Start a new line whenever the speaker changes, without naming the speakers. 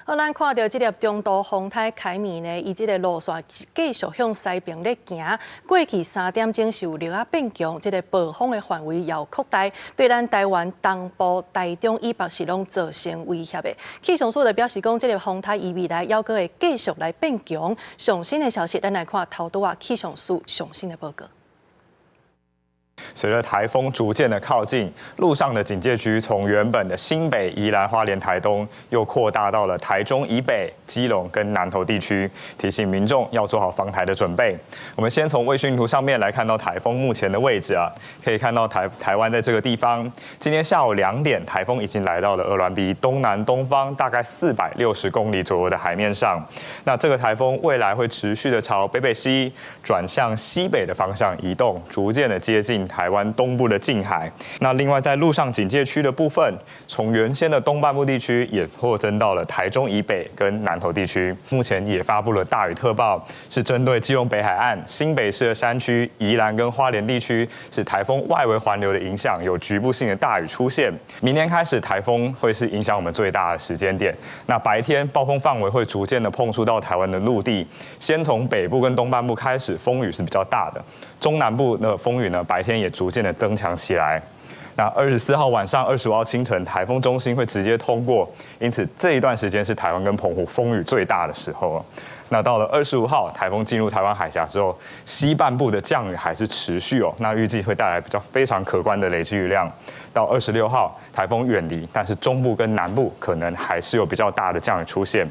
好，咱看著這粒中度風颱凱米呢，伊這个路線繼續向西爿咧行。過去3點鐘是有略仔變強，這个暴風的範圍也有擴大，對咱台灣東部、台中以北是攏造成威脅的。氣象署就表示講，這个風颱伊未來猶閣會繼續來變強。上新的消息，咱來看頭拄仔氣象署上新的報告。
隨著颱風逐漸的靠近，陸上的警戒區從原本的新北、宜蘭、花蓮、台東，又擴大到了台中以北、基隆跟南投地區，提醒民眾要做好防台的準備。我們先從衛星圖上面來看到颱風目前的位置啊，可以看到台灣在這個地方。今天下午2點，颱風已經來到了鵝鑾鼻東南東方大概460公里左右的海面上。那這個颱風未來會持續的朝北北西轉向西北的方向移動，逐漸的接近台灣東部的近海。那另外在陸上警戒區的部分，從原先的東半部地區也擴增到了台中以北跟南投地區。目前也發布了大雨特報，是針對基隆北海岸、新北市的山區、宜蘭跟花蓮地區，是台風外圍環流的影響，有局部性的大雨出現。明天開始，台風會是影響我們最大的時間點。那白天暴風範圍會逐漸的碰觸到台灣的陸地，先從北部跟東半部開始，風雨是比較大的。中南部的風雨呢，白天也逐漸的增強起來。那24號晚上、25號清晨，台風中心會直接通過，因此這一段時間是台灣跟澎湖風雨最大的時候。那到了25號，台風進入台灣海峽之後，西半部的降雨還是持續哦。那預計會帶來比較非常可觀的累積雨量。到26號，台風遠離，但是中部跟南部可能還是有比較大的降雨出現。